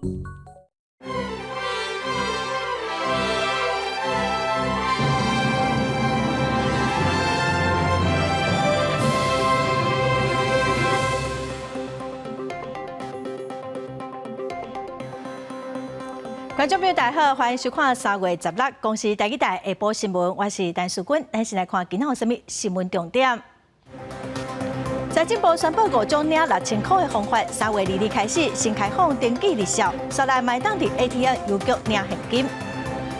觀眾朋友大家好，歡迎收看3月16公視台語台下晡新聞，我是陳淑君。咱先來看今仔有啥物新聞重點。財政部宣布五種領6000塊的方法，3月22開始新開放登記入數，煞來嘛會當佇 ATM 郵局領現金。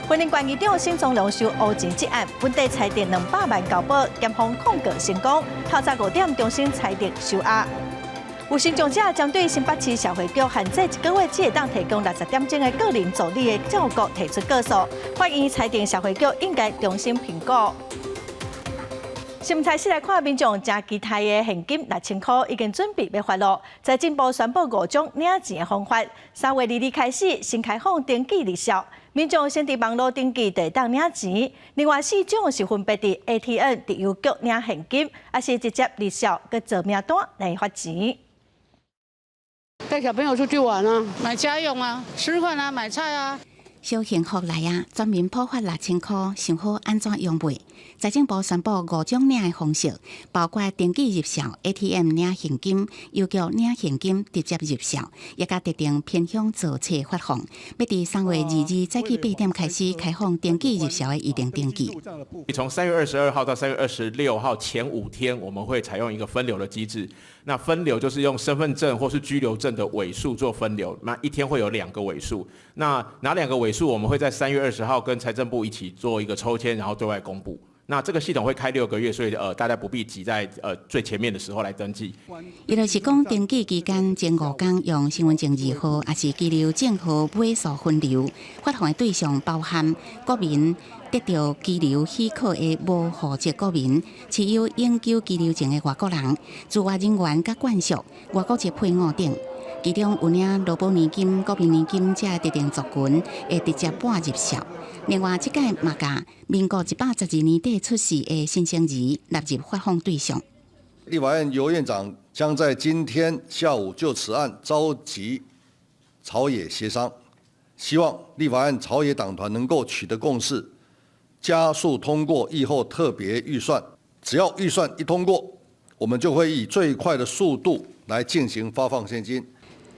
雲林縣議長沈宗龍收烏錢一案，本地裁定200萬交保，檢方控告成功，透早5點重新裁定收押。有身障者針對新北市社會局限制一個月只會當提供60點鐘的個人助理的照顧提出告訴，法院裁定社會局應該重新評估。新聞開始來看，民眾誠期待的現金6000塊已經準備欲發囉。財政部宣布五種領錢的方法，3月22開始新開放登記入數，民眾先佇網路登記就會當領錢。另外四種是分別佇 ATM、佇郵局領現金，抑是直接入數閣做名單來發錢。帶小朋友出去玩啊，買家用啊，吃飯啊，買菜啊。小幸福來啊！全民普發六千箍，想好按怎用未？財政部宣布五種領的方式，包括登記入數、ATM 領現金、郵局領現金、直接入數，也佮特定偏鄉造冊發放。欲佇3月22早起8點開始開放登記入數的預定登記。從3月22號到3月26號前5天，我們會採用一個分流的機制。那分流就是用身份證或是居留證的尾數做分流，那一天會有兩個尾數。那哪兩個尾數？我們會在3月20號跟財政部一起做一個抽籤，然後對外公布。那這個系統會開6個月，所以大家不必擠在最前面的時候來登記。伊就是講，登記期間前5天用身份證字號抑是居留證號尾數分流，發放的對象包含國民得著居留許可的無戶籍國民、持有永久居留證的外國人、駐外人員佮眷屬、外國籍配偶等。其中有領勞保年金、國民年金這特定族群會直接半入數。另外，這屆嘛共民國112年底出世的新生兒納入發放對象。立法院游院長將在今天下午就此案召集朝野協商，希望立法院朝野黨團能夠取得共識，加速通過疫後特別預算。只要預算一通過，我們就會以最快的速度來進行發放現金。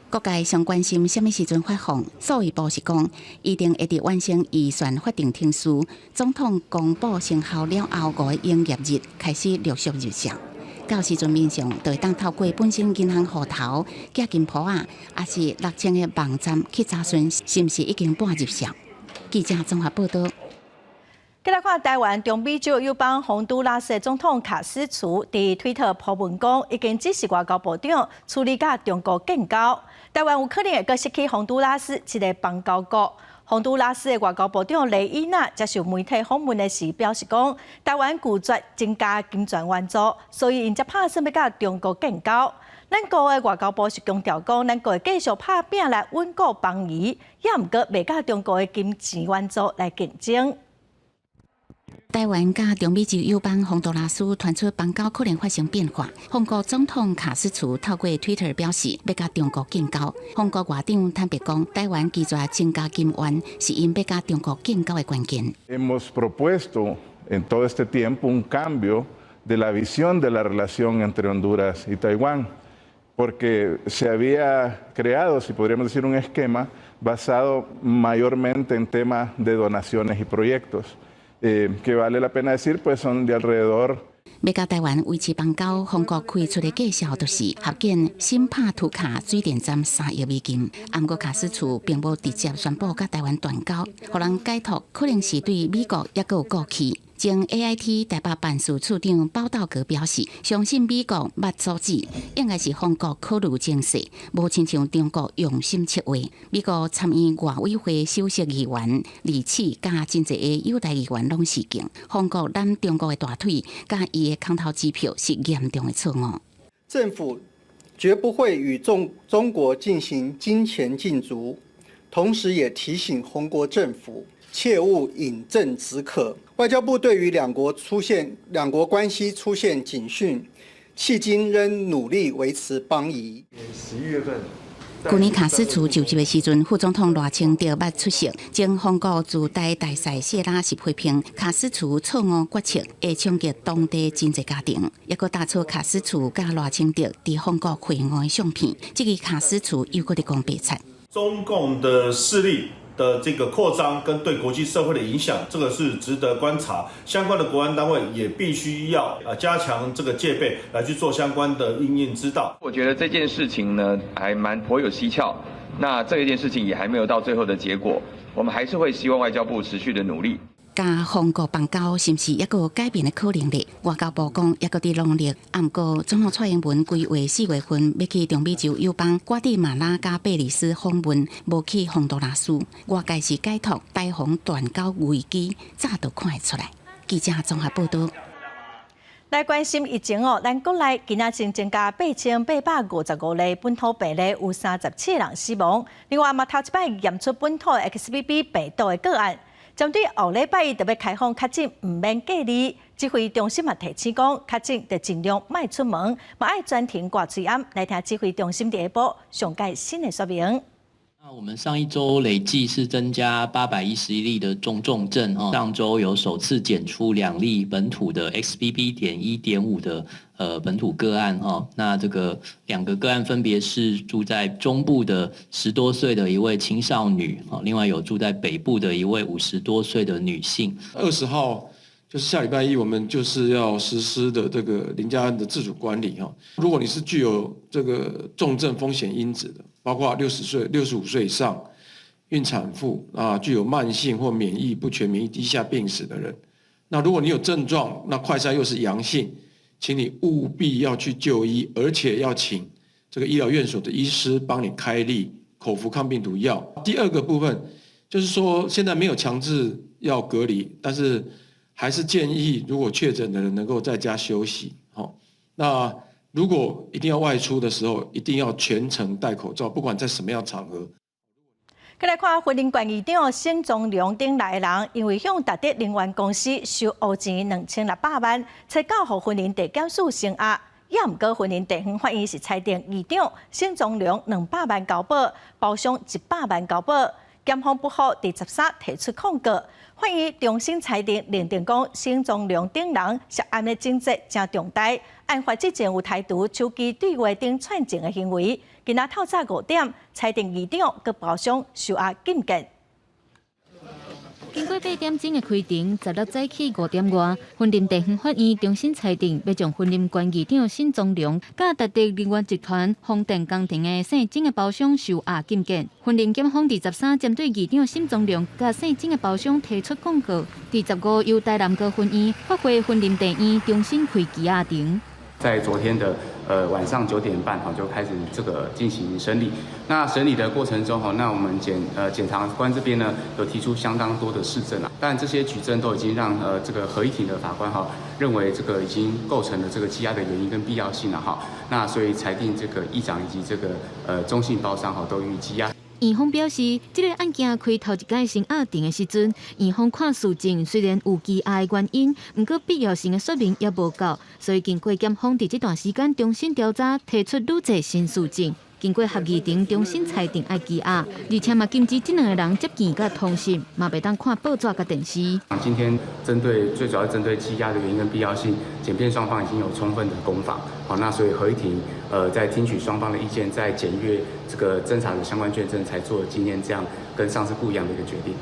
各界上關心啥物時陣發放？數位部是講，一定會佇完成預算法定程序，總統公布生效了後五個營業日開始陸續入數。到時陣民眾就會當透過本身銀行戶頭、寄金簿仔，抑是六千的網站去查詢是毋是已經半入數。記者綜合報道。繼來看台灣中美洲友邦宏都拉斯的總統卡斯楚佇推特 po 文講，已經指示外交部長處理佮中國建交，台灣有可能會閣失去宏都拉斯這个邦交國。宏都拉斯的外交部長雷伊娜接受媒體訪問的時表示講，台灣拒絕增加金錢援助，所以𪜶才拍算欲佮中國建交。咱國的外交部是強調講，咱國會繼續拍拚來穩固邦誼，也毋過袂佮中國的金錢援助來競爭。台灣佮中美洲友邦宏都拉斯傳出邦交可能發生變化。宏國總統卡斯楚透過 Twitter 表示，欲佮中國建交。宏國外長坦白講，台灣拒絕增加金援，是𪜶欲佮中國建交的關鍵。 Hemos propuesto en todo este tiempo un cambio de la visión de la relación entre Honduras y Taiwán, porque se había creado, si podríamos decir, un esquema basado mayormente en temas de donaciones y proyectos. Que vale la pena decir, pues son de alrededor. 欲佮台灣維持邦交，宏國開出的價數就是合建新帕圖卡水電站3億美金。毋過卡斯楚並無直接宣布佮台灣斷交，予人解讀可能是對美國猶閣有顧忌。前 AIT 台北辦事處長包道格表示，相信美國捌阻止，應該是宏國考慮精細，無親像中國用心策劃。美國參院外委會首席議員李啟佮真濟个友台議員攏示警，宏國攬中國的大腿，佮伊的空頭支票是嚴重的錯誤。政府絕不會與中國進行金錢競逐，同時也提醒宏國政府切勿飲鴆止渴。外交部對於兩國關係出現警訊，迄今仍努力維持邦誼。11月份舊年卡斯楚就職的時陣，副總統賴清德捌出席，前法國駐台大使謝拉是批評卡斯楚錯誤決策會衝擊當地真濟家庭，抑閣打出卡斯楚佮賴清德佇法國會晤的相片，這個卡斯楚又閣咧講白賊。中共的勢力的這個擴張跟對國際社會的影響，這個是值得觀察。相關的國安單位也必須要啊加強這個戒備，來去做相關的因應之道。我覺得這件事情呢，還蠻頗有蹊蹺。那這一件事情也還沒有到最後的結果，我們還是會希望外交部持續的努力。佮法國邦交是毋是猶閣有改變的可能咧？外交部講猶閣佇努力。啊，毋過總統蔡英文規劃4月份欲去中美洲友邦瓜地馬拉佮貝里斯訪問，無去洪都拉斯。外界是解讀台洪斷交危機，早就看會出來。記者綜合報道。來關心疫情哦，咱國內今仔新增加8855例本土病例，有37人死亡。另外嘛，頭一擺驗出本土 XBB 病毒的個案。針對後禮拜一就欲開放確診毋免隔離，指揮中心嘛提醒講，確診著盡量莫出門，嘛愛專程掛喙罨。來聽指揮中心佇下晡上蓋新的說明。那我們上一周累計是增加811例的中重症，上周有首次檢出2例本土的 XBB.1.5的本土個案哈，那這個兩個個案分別是住在中部的10多歲的一位青少女，另外有住在北部的一位50多歲的女性。 20號就是下禮拜一，我們就是要實施的這個零加三的自主管理哈。如果你是具有這個重症風險因子的，包括60歲、65歲以上孕產婦啊，具有慢性或免疫不全、免疫低下病史的人，那如果你有症狀，那快篩又是陽性，請你務必要去就醫，而且要請這個醫療院所的醫師幫你開立口服抗病毒藥。第二個部分就是說，現在沒有強制要隔離，但是還是建議如果確診的人能夠在家休息。好，那如果一定要外出的時候，一定要全程戴口罩，不管在什麼樣場合。閣來看雲林縣議長沈宗良等六个人，因為向達德能源公司收烏錢2600萬，冊九予雲林地檢署聲押。也毋過雲林地方法院是裁定議長沈宗良200萬交保，包商100萬交保。檢方不服，佇13提出抗告，法院重新裁定，認定講沈宗良等人涉案的情節誠重大，案發之前有刣除手機對話等串證的行為。今仔透早5點，裁定議長佮包商收押禁見。經過8點鐘的開庭，16早起5點外，雲林地方法院重新裁定，欲將雲林縣議長沈宗良、佮達德能源集團風電工程的姓鄭的包商收押禁見。雲林檢方佇13針對議長沈宗良佮姓鄭的包商提出抗告，佇15由台南高分院發回雲林地院重新開羈押庭。在昨天的晚上9點半哈就開始這個進行審理。那審理的過程中哈，那我們檢察官這邊呢有提出相當多的事證啊，但這些舉證都已經讓這個合議庭的法官哈認為這個已經構成了這個羈押的原因跟必要性了哈。那所以裁定這個議長以及這個中信包商哈都予以羈押。院方表示，這個案件開頭一擺聲押庭的時陣，院方看事證雖然有羈押的原因，毋過必要性的說明也無夠，所以經過檢方佇這段時間重新調查，提出愈濟新事證。經過合議庭重新裁定愛羈押，而且嘛禁止這兩個人接見佮通訊，嘛袂當看報紙佮電視。今天針對最主要針對羈押的原因跟必要性，檢辯雙方已經有充分的攻防，好，那所以合議庭在聽取雙方的意見，在檢閱這個偵查的相關卷證，才做今天這樣跟上次不一樣的一個決定。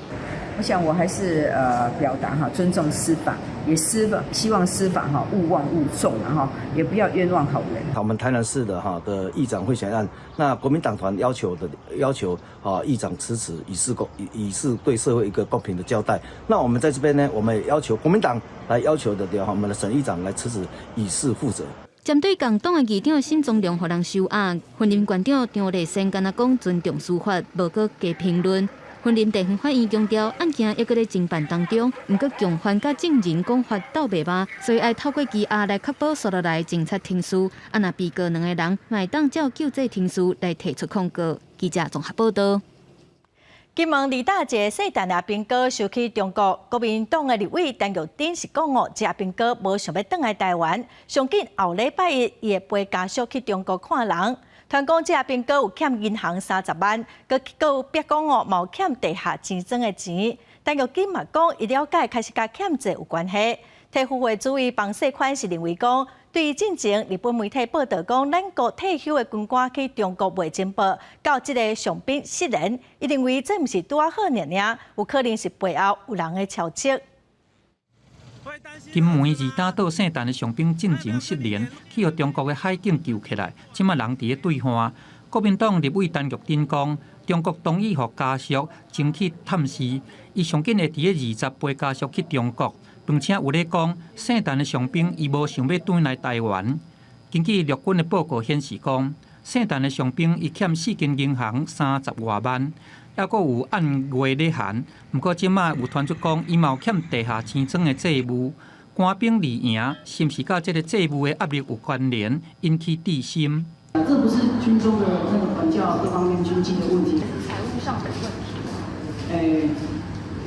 我想我還是表達哈尊重司法，也司法希望司法哈勿忘勿縱哈，也不要冤枉好人。我們台南市的哈的議長賄選案，那國民黨團要求啊議長辭職，以示對社會一個公平的交代。那我們在這邊呢，我們也要求國民黨來要求的對我們的沈議長來辭職，以示負責。針對共黨的議長沈宗良予人收押，雲林縣長張麗善敢若講尊重司法，無閣加評論。雲林地方法院強調，案件猶閣咧偵辦當中，毋過共犯佮證人講法鬥袂峇，所以愛透過羈押來確保紲落來偵查程序。啊，若被告兩個人嘛會當照救濟程序來提出控告。記者綜合報道。金門二大一个細漢的阿兵哥收去中國，國民黨的立委陳玉珍是講哦，這阿兵哥無想欲轉來台灣，上緊後禮拜一伊會陪家屬去中國看人。傳講這阿兵哥有欠銀行30萬，閣閣有逼講哦，嘛有欠地下錢莊的錢。陳玉金嘛講，伊了解確實佮欠債有關係。體輔會主委彭世寬是認為講，對於進前日本媒體報道講，咱國退休的軍官去中國賣情報，到這个上兵失聯，伊認為這毋是拄仔好爾爾，有可能是背後有人的操作。金門二打島姓陳的上兵進前失聯，去予中國的海警救起來，這馬人佇咧對岸。國民黨立委陳玉珍講，中國同意予家屬前去探視，伊上緊會佇咧20陪家屬去中國，並且有咧講，姓陳的上兵伊無想欲轉來台灣。根據陸軍的報告顯示講，姓陳的上兵伊欠四間銀行30外萬。猶閣有按月咧還，毋過這馬有傳出講，伊嘛有欠地下錢莊的債務。官兵離營，是毋是佮這个債務的壓力有關聯，引起蒂心？這不是軍中的那個管教各方面軍紀的問題，財務上的問題。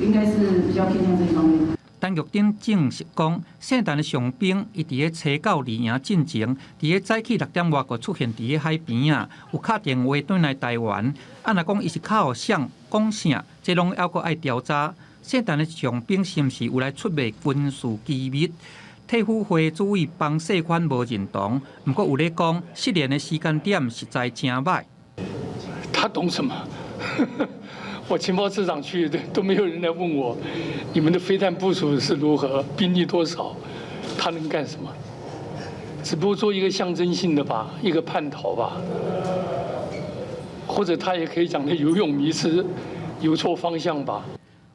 應該是比較偏向這一方面。陳玉珍證實講，姓陳的上兵伊佇咧初九離營進前，佇咧早起6點外就出現佇咧海邊仔，有敲電話轉來台灣。啊，若講伊是敲予誰講啥，這攏猶閣愛調查。姓陳的上兵是毋是有來出賣軍事機密？體輔會主委彭世寬無認同，毋過有咧講失聯的時間點實在誠䆀。他懂什麼？我情報次長去都沒有人來問我，你們的飛彈部署是如何，兵力多少，他能幹什麼？只不過做一個象徵性的吧，一個叛逃吧，或者他也可以講的游泳迷失，游錯方向吧。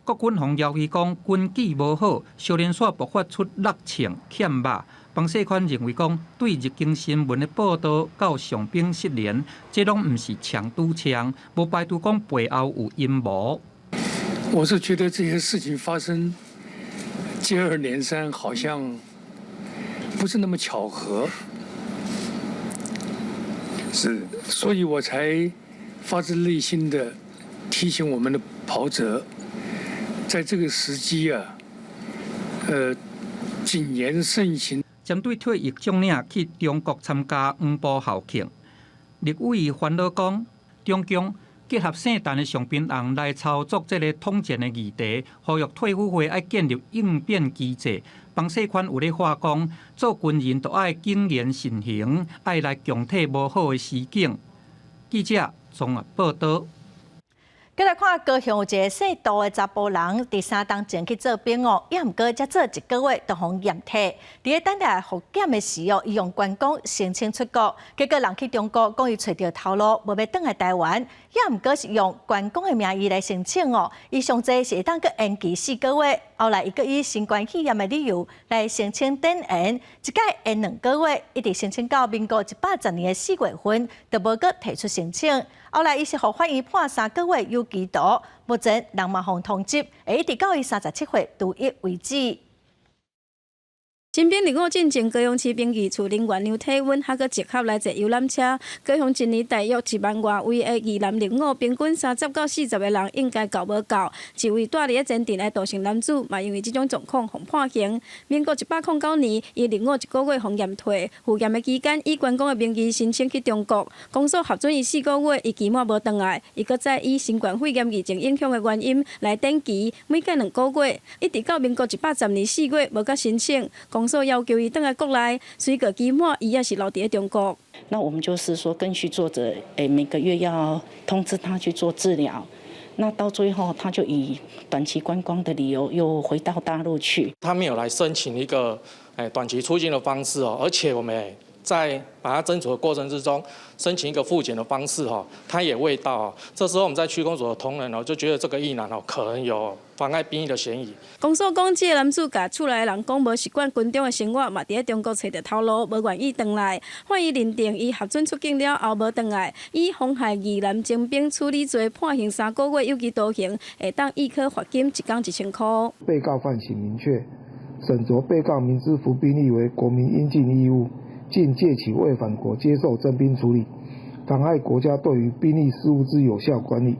郭軍宏要求講軍紀無好，小連紲爆發出六千欠肉。彭世寬認為講，對日經新聞的報道到上兵失聯，這攏毋是槍拄槍，無排除講背後有陰謀。我是覺得這些事情發生接二連三，好像不是那麼巧合。是，所以我才發自內心的提醒我們的袍澤，在這個時機啊，謹言慎行。針對退役將領去中國參加黃埔校慶，立委煩惱講，中共結合姓陳的上兵案來操作這個統戰的議題，呼籲退輔會愛建立應變機制。彭世寬有咧話講，做軍人都愛謹言慎行，愛來共體無好的時景。記者綜合報道。閣來看高雄有一个姓杜的查埔人，佇3冬前去做兵哦，猶毋過才做一个月就予驗退。佇咧等待復檢的時哦，伊用觀光申請出國，結果人去中國講伊揣著頭路，無欲轉來台灣，猶毋過是用觀光的名義來申請哦。伊上濟是會當閣延期4個月，後來伊閣以新冠肺炎的理由來申請展延，一擺延2個月，一直申請到民國110年的4月份，都無閣提出申請。後來伊是予法院判3個月有期徒，目前人嘛予通緝，會一直到伊37歲除役為止。徵兵入伍進前，高雄市兵役處人員量體溫，還閣集合來坐遊覽車。高雄一年大約1萬外位的役男入伍，平均30到40个人應該夠無夠。一位蹛佇咧前鎮的杜姓男子，嘛因為這種狀況，予判刑。民國109年，伊入伍一個月予驗退，復驗的期間，以觀光的名義申請去中國，公所核准伊4個月，伊期滿無轉來，伊閣再以新冠肺炎疫情影響的原因來展期，每隔2個月，一直到民國110年4月無閣申請。公所要求伊轉來國內，隨過期滿，伊也是留佇咧中國。那我們就是說，根據作者，每個月要通知他去做治療。那到最後，他就以短期觀光的理由又回到大陸去。他沒有來申請一個短期出境的方式哦，而且我們在把他偵處的過程之中，申請一個複檢的方式哦，他也未到。這時候我們在區公所的同仁哦，就覺得這個役男哦，可能有妨礙兵役的嫌疑。公所講，這个男子共厝內的人講無習慣軍中的生活，嘛佇咧中國揣著頭路，無願意轉來。法院認定伊核准出境了後無轉來，以妨害役男徵兵處理罪判刑3個月有期徒刑，會當易科罰金一工1000箍。被告犯行明確，審酌被告明知服兵役為國民應盡義務，竟借此未返國接受徵兵處理，妨礙國家對於兵役事務之有效管理，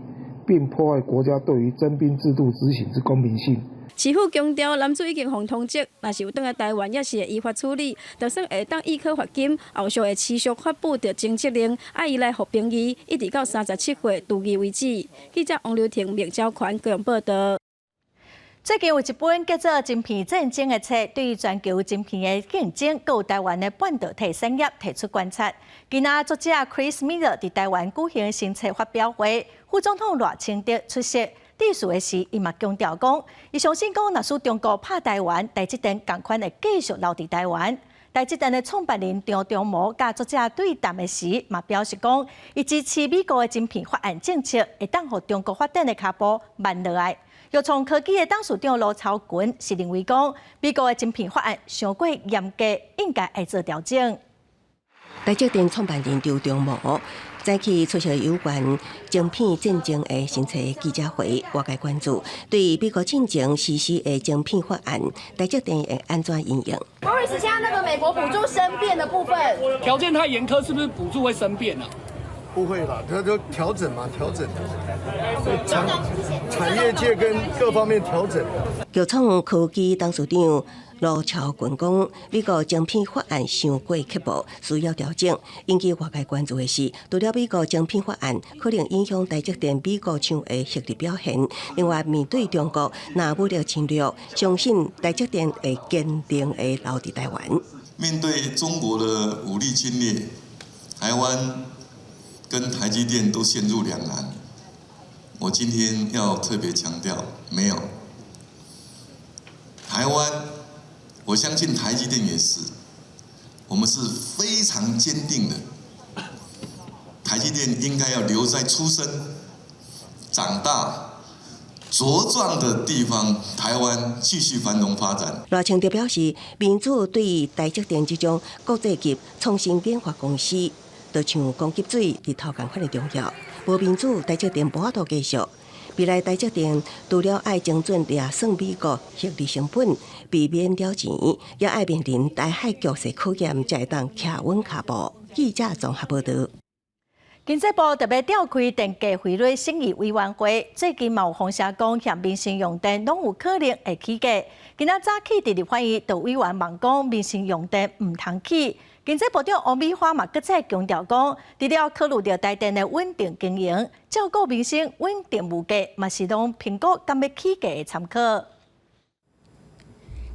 並破壞國家對於徵兵制度執行之公平性。市府強調，男子已經予通緝，若是有轉來台灣，也是會依法處理。就算會當易科罰金，後續會持續發布著徵職令，愛伊來服兵役，一直到37歲除役為止。記者王劉婷、麥昭權高雄報道。最近有一本叫做《晶片戰爭》的冊，對全球晶片的競爭，閣有台灣的半導體產業提出觀察。今仔作者 Chris Miller 佇台灣舉行新冊發表會，副總統賴清德出席。致辭的時，伊嘛強調講，伊相信講，若是中國拍台灣，台積電仝款會繼續留佇台灣。台積電的創辦人張忠謀佮作者對談的時，嘛表示講，伊支持美國的晶片法案政策，會當予中國發展的跤步慢落來。藥創科技的董事長盧超群是認為講，美國的晶片法案傷過嚴格，應該愛做調整。台積電創辦人張忠謀早起出席有關晶片戰爭的新冊記者會，外界關注對美國進前實施的晶片法案，台積電會按怎因應？Morris，現在那個美國補助生變的部分，條件太嚴苛，是不是補助會生變啊？不會啦，它就調整嘛，調整。產業界跟各方面調整。藥創科技董事長盧超群講，美國晶片法案傷過刻薄，需要調整。引起外界關注的是，除了美國晶片法案可能影響台積電美國廠的獲利表現，另外面對中國若武力侵略，相信台積電會堅定的留佇台灣。面對中國的武力侵略，台灣跟台積電都陷入兩難。我今天要特別強調，沒有台灣，我相信台積電也是，我們是非常堅定的。台積電應該要留在出生、長大、茁壯的地方，台灣繼續繁榮發展。賴清德表示，民主對台積電這種國際級創新研發公司，就像供給水日頭仝款的重要。無民主，台積電無法度繼續。未來台積電除了愛精準掠算美國獲利成本，避免了錢，也愛面臨台海局勢考驗，才會當徛穩跤步。記者綜合報道。經濟部特別召開電價匯率審議委員會，最近嘛有風聲講，嫌民生用電攏有可能會起價。今仔早起佇立法院，就委員問講民生用電毋通起。經濟部長王美花嘛，閣再強調講，除了考慮著台電的穩定經營，照顧民生穩定物價，嘛是攏評估敢欲起價的參考。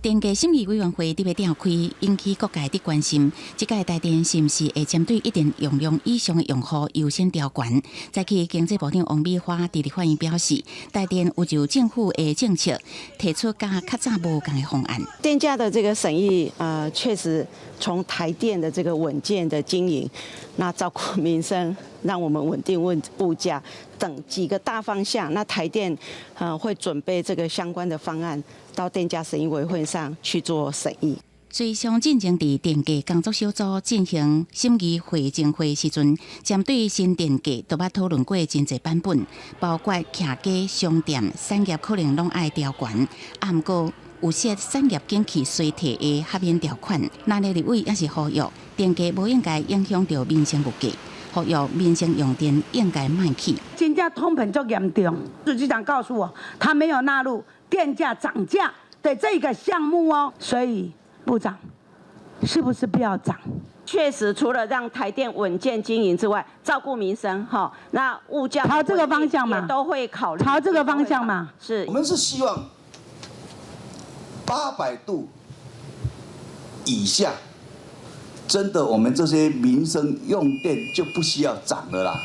電價審議委員會特別召開，引起各界的關心。這屆台電是毋是會針對一定容量以上的用戶優先調懸？早起經濟部長王美花佇立法院表示，台電有就政府的政策提出佮較早無仝的方案。電價的這個審議，確實從台電的這個穩健的經營，那照顧民生，讓我們穩定物價等幾個大方向，那台電會準備這個相關的方案到電價審議委員會上去做審議。隨上進前佇電價工作小組進行審議會前會時陣，針對新電價都捌討論過真濟版本，包括徛家、商店、產業可能攏愛調懸，啊，毋過有些產業景氣衰退的豁免條款，咱的立委也是呼籲電價無應該影響著民生物價，呼籲民生用電應該莫起。真正通膨足嚴重，局長告訴我，他沒有納入電價漲價的這個項目哦，所以部長是不是不要漲？確實，除了讓台電穩健經營之外，照顧民生哈，那物價朝這個方向嘛，都會考慮朝這個方向嘛。是，我們是希望800度以下，真的我們這些民生用電就不需要漲了啦。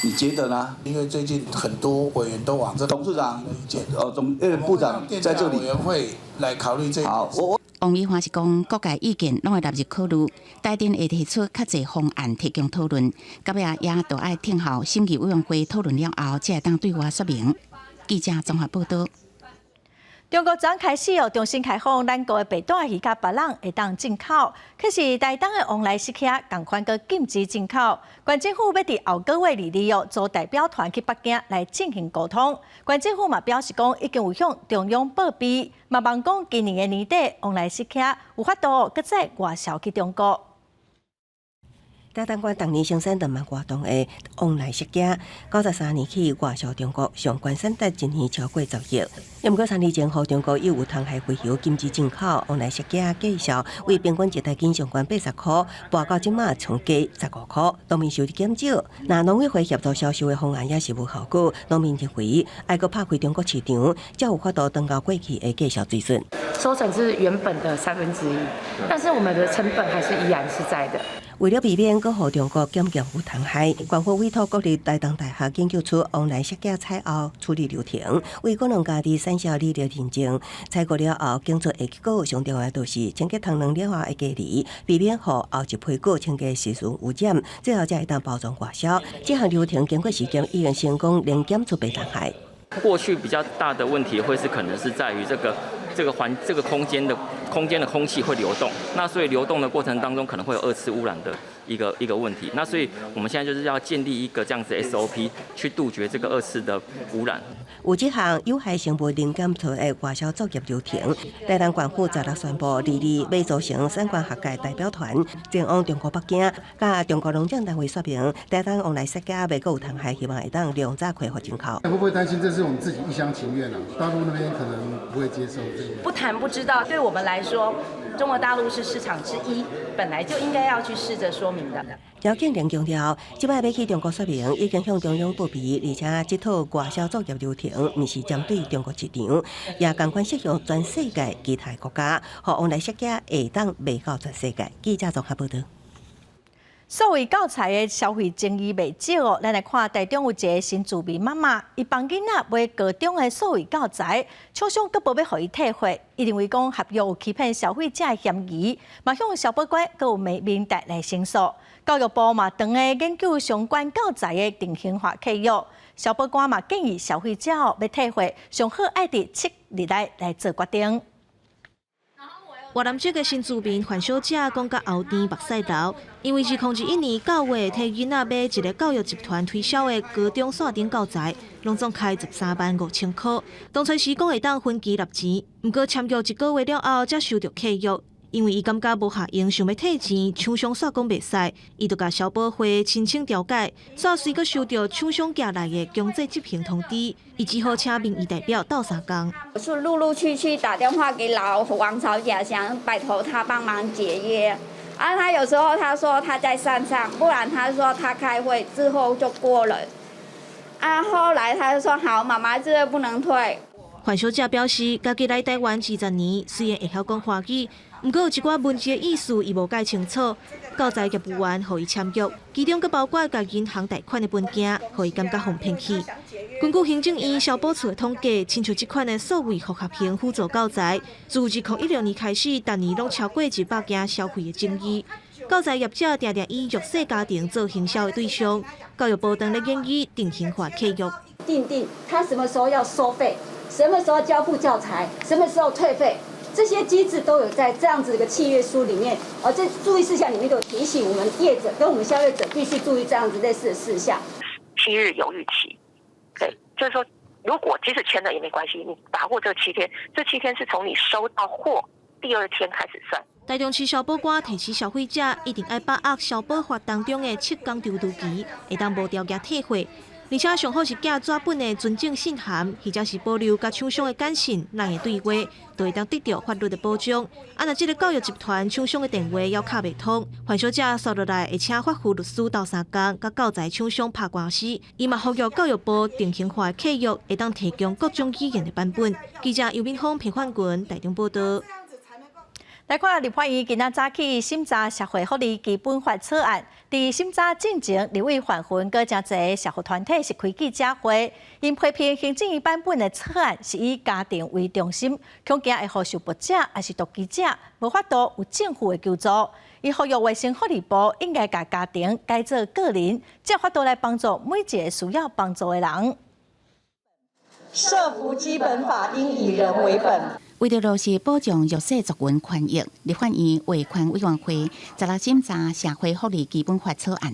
你覺得呢？因為最近很多委員都往這董事長意見哦，總部長在這裡委員會來考慮這。好，我。王美花是講，各界意見攏會納入考慮，台電會提出較濟方案提供討論，到尾也都愛聽候審議委員會討論了後，才會當對外說明。記者綜合報道。中國昨開始哦，重新開放咱國的白帶魚佮巴朗會當進口，可是台東的旺來蝕刻仝款閣禁止進口。縣政府欲佇後個月22號組代表團去北京來進行溝通。縣政府嘛表示講，已經有向中央報備，嘛望講今年的年底旺來蝕刻有法度閣再外銷去中國。台東縣逐年生產兩萬外噸的旺來釋迦，93年起外銷中國，上懸產值一年超過10億。毋過3年前，予中國有蟲害飛行禁止進口旺來釋迦價數，為平均一台斤上懸80箍，跋到這馬上加15箍，農民收入減少。若農委會協助銷售的方案也是無效果，農民認為愛閣拍開中國市場，才有法度轉到過去的價數水準。收成是原本的1/3，但是我們的成本還是依然是在的。為了避免閣予中國檢驗有蟲害，縣府委託國立台東大學研究出旺來釋迦採後處理流程，為果農家己產銷履歷認證，採過了後檢出的結果，上重要就是清潔蟲卵了後的隔離，避免予後一批果清潔時陣污染，最後才會當包裝外銷。這項流程經過試驗，已經成功零檢出病蟲害。過去比較大的問題會是可能是在於這個空間的空氣會流動，那所以流動的過程當中可能會有二次污染的一個問題。那所以我們現在就是要建立一個這樣子 SOP 去杜絕這個二次的污染。有這項有害生物零檢出的外銷作業流程，台東縣府十六宣布，22欲組成產官學界代表團前往中國北京，佮中國農政單位說明，台東旺來釋迦袂閣有蟲害，希望會當量早開放進口。會不會擔心這是我們自己一廂情願啊？大陸那邊可能不會接受這個。不談不知道，對我們來說，中國大陸是市場之一，本來就應該要去試着說明的。姚慶玲強調，這擺欲去中國說明，已經向中央報備，而且這套外銷作業流程毋是針對中國市場，也仝款適用全世界其他國家，予旺來釋迦會當賣到全世界。記者綜合報導。數位教材的消費爭議袂少哦，咱來看台中有一个新住民媽媽，伊幫囡仔買高中的數位教材，廠商閣無欲予伊退貨，伊認為講合約有欺騙消費者的嫌疑，嘛向消保官閣有明代來申訴。教育部嘛，正咧研究相關教材的定型化契約，消保官嘛建議消費者欲退貨，上好愛佇7日內來做決定。越南籍的新住民范小姐講甲喉甜目屎流，因為2021年9月替囡仔買一个教育集團推銷的高中線頂教材，攏總開135,000箍。當初時講會當分期納錢，毋過簽約一個月了後，才收著契約。因為伊感覺無合用，想欲退錢，廠商煞講袂使，伊就共消保會申請調解，煞隨閣收著廠商寄來的強制執行通知，伊只好請民意代表鬥相共。我是陸陸續續打電話給老王小姐，想拜託他幫忙解約。啊，他有時候他說他在山上，不然他說他開會之後就過了。啊，後來他就說好，媽媽這個不能退。范小姐表示，家己來台灣20年，雖然會曉講華語，毋過有一寡文字的意思伊無解清楚。教材業務員予伊簽約，其中閣包括共銀行貸款的文件，予伊感覺予騙去。根據行政院消保處的統計，親像這款的數位複合型輔助教材，自2016年開始，逐年攏超過100件消費的爭議。教材業者定定以弱勢家庭做行銷的對象，教育部正咧研擬定型化契約，訂定他什麼時候要收費，什麼時候交付教材，什麼時候退費，這些機制都有在這樣子一個契約書裡面，而這注意事項裡面都有提醒我們業者跟我們消費者必須注意這樣子類似的事項。 7日猶豫期，對，就是說，如果即使簽了也沒關係，你把握這七天，這七天是從你收到貨第二天開始算。台中市消保官提醒消費者，一定愛把握消保法當中的7天猶豫期，會當無條件退貨。而且上好是寄紙本的存證信函，或者是保留佮廠商的簡訊、LINE 的對話，就會當得著法律的保障。啊，若這个教育集團廠商的電話猶敲袂通，范小姐紲落來會請法扶律師鬥相共，佮教材廠商拍官司。伊嘛呼籲教育部定型化契約，會當提供各種語言的版本。記者尤敏峰、彭焕群台中報導。來看立法院今仔早起審查社會福利基本法草案，佇審查進前，立委范雲閣誠濟社福團體是開記者會，𪜶批評行政院版本的草案是以家庭為中心，恐驚會予受暴者抑是獨居者無法度有政府的救助。伊呼籲衛生福利部應該共家庭改做個人，才有法度來幫助每一个需要幫助的人。社福基本法應以人為本。為著落實保障弱勢族群權益，立法院衛權委員會十六審查社會福利基本法草案。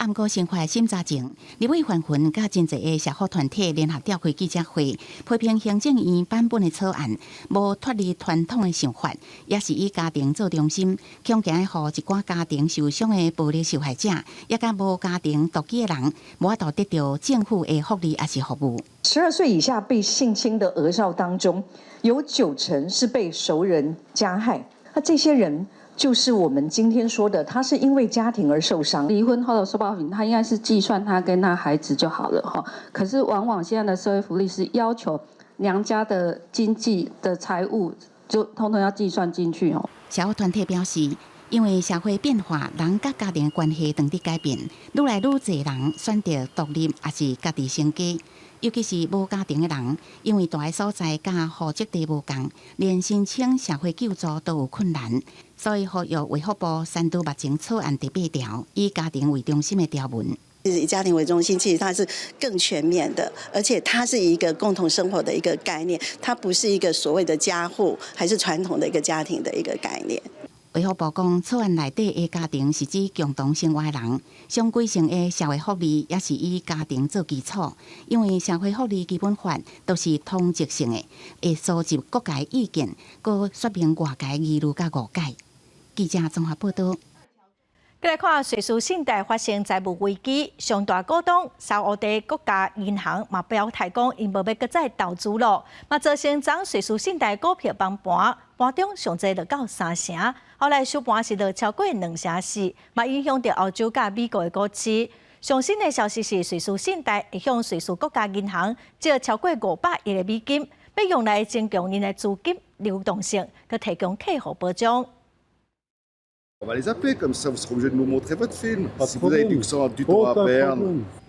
毋過憲法審查前，立委范雲佮真濟个社福團體聯合召開記者會，批評行政院版本的草案無脫離傳統的想法，也是以家庭做中心，恐驚予一寡家庭受傷的暴力受害者，也佮無家庭獨居的人，無法度得著政府的福利抑是服務。 12歲以下被性侵的兒少當中，有9成是被熟人加害。那這些人就是我們今天說的，他是因為家庭而受傷。離婚後的受保品，他應該是計算他跟他孩子就好了哈。可是往往現在的社會福利是要求娘家的經濟的財務就通通要計算進去哦。社福團體表示，因為社會變化，人佮家庭關係當佇改變，愈來愈濟人選擇獨立，抑是家己成家。尤其是無家庭的人，因為住的所在佮戶籍地無仝，連申請社會救助都有困難，所以呼籲衛福部刪除目前草案第八條以家庭為中心的條文。以家庭為中心，其實它是更全面的，而且它是一個共同生活的一個概念，它不是一個所謂的家戶，還是傳統的一個家庭的一個概念。衛福部講，草案內底的家庭是指共同生活的人，常規性的社會福利也是以家庭做基礎，因為社會福利基本法都是通則性的，會收集各界意見，閣說明外界疑慮佮誤解。記者綜合報道。閣來看瑞士信貸發生債務危機，上大股東沙烏地國家銀行嘛表態講，𪜶無欲閣再投資囉，嘛造成昨瑞士信貸股票崩盤，盤中上濟落到3成，後來收盤是落超過2.4成，嘛影響著歐洲佮美國的股市。上新的消息是，瑞士信貸會向瑞士國家銀行借超過500億的美金，欲用來增強𪜶的資金流動性，閣提供客戶保障。 On va les appeler comme ça, vous serez obligé de nous montrer votre film. Si vous avez du temps à perdre.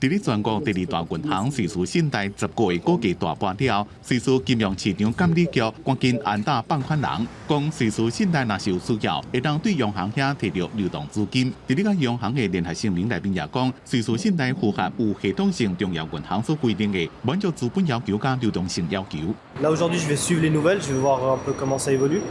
佇咧全國第二大銀行瑞士信貸10個月股價大崩了，瑞士金融市場監理局趕緊按打放款人，講瑞士信貸若是有需要，會當對央行遐提著流動資金。佇咧佮央行的聯合聲明內面也講，瑞士信貸符合有系統性重要銀行所規定的滿足資本要求佮流動性要求。 Là aujourd'hui, je vais suivre les nouvelles, je vais voir un peu comment ça évolue.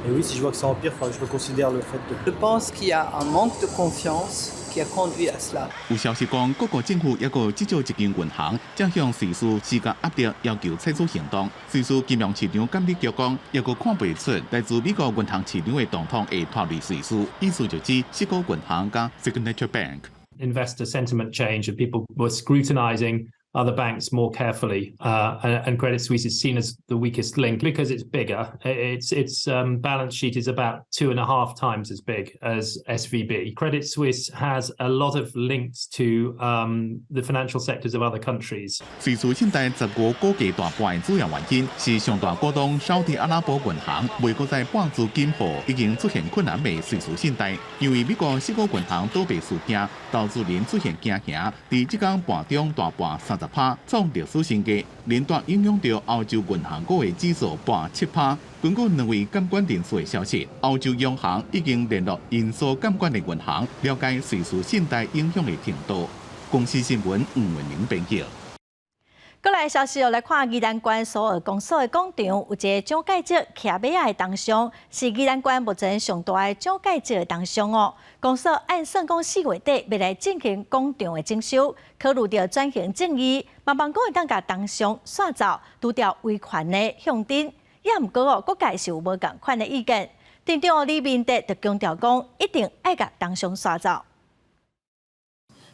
Et oui, si je vois que ça empire, faudra que je reconsidère le fait de. Je pense qu'il y a un manque de confiance qui a conduit à cela. 有消息講，各國政府抑閣至少一間銀行正向瑞士施加壓力，要求採取行動。瑞士金融市場監理局講，抑閣看袂出來自美國銀行市場的動向會脫離瑞士，意思就指矽谷銀行佮 Signature Bank。 Investor sentiment change and people were scrutinizing other banks more carefully, and Credit Suisse is seen as the weakest link because it's bigger. Its balance sheet is about 2.5 times as big as SVB. Credit Suisse has a lot of links to the financial sectors of other countries. 瑞士信貸10月股價大崩的主要原因是上大股東沙特阿拉伯銀行袂閣再撥資金予已經出現困難的瑞士信貸，因為美國矽谷銀行倒閉事件，投資人出現驚嚇，佇這工盤中大跌30%，創歷史新低，連帶影響著歐洲銀行股的指數跌7%。根據兩位監管人士的消息，歐洲央行已經聯絡𪜶所監管的銀行，了解瑞士信貸影響的程度。公視新聞吳文玲編輯。閣來消息，來看宜蘭縣蘇澳公所的廣場，有一個蔣介石騎馬仔的銅像，是宜蘭縣目前上大的蔣介石的銅像哦。公所按算講4月底欲來進行廣場的整修，考慮著轉型正義，嘛望講會當共銅像徙走，除掉維權的響燈。也毋過哦，各界是有無仝款的意見。鎮長李明哲就強調講，一定愛共銅像徙走。